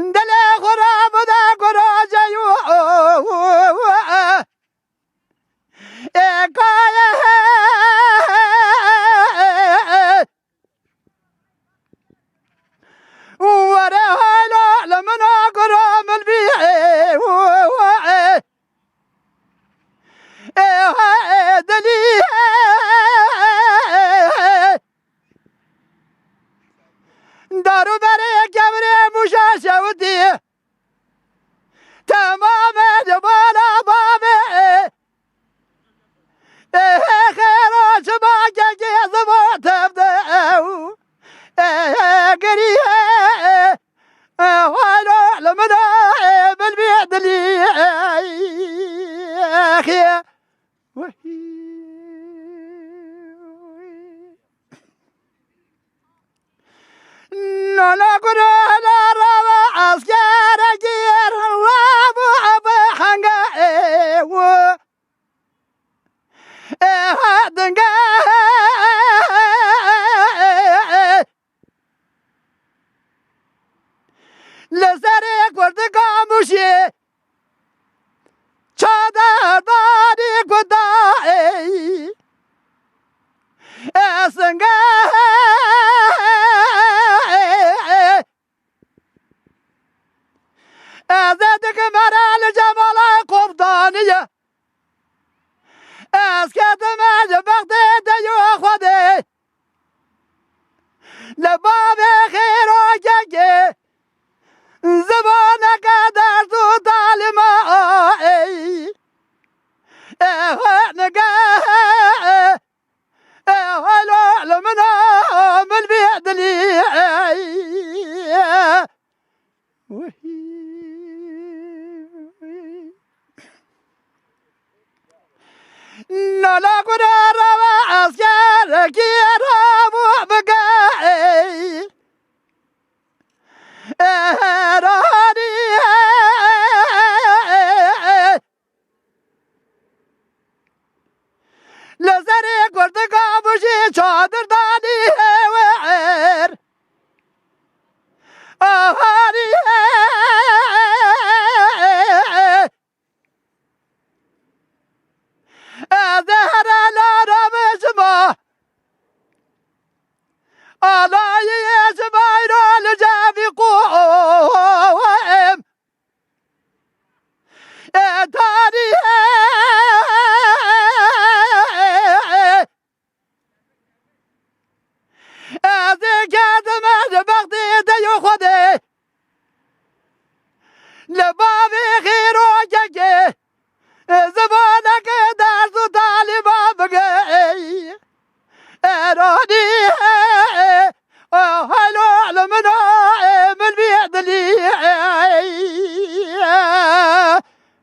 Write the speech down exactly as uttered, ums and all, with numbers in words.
Dilê xwe re bide guracê û ê kaye were hala li min a gura min bî ê dilî. Dar û berê kevirê mûşa şewitî. Temamê li bala bavê. Ê xêro çima kekê zibo tevde ew. Ê girî. Ê waylo li min ê bilbî dilî. Ê xê. Nana gurana rava askere gir rabu abe hanga ewu. Eha dinga. Li serê kurdika mûşê. Çadardarî ku da ey, esinge. Ez ê dikim here li Cemala Koptanî ye. Ez ketime ji bextê deyû Xwedê. Li bavê xêro kekê zimaneke ders û talîma ey. Ehe nige. Ehe lo li min a min bî dilî ey. Nala gure rava askerekî rabu bike ey. Eranî. Li serê kurtika bijî çadir danî hêwer. Aharî. Ez ê here lara bijima. Alayî ji bayra li cevî qûm. Ê tarî. Ez ê ketim ji bextê deyû Xwedê. Li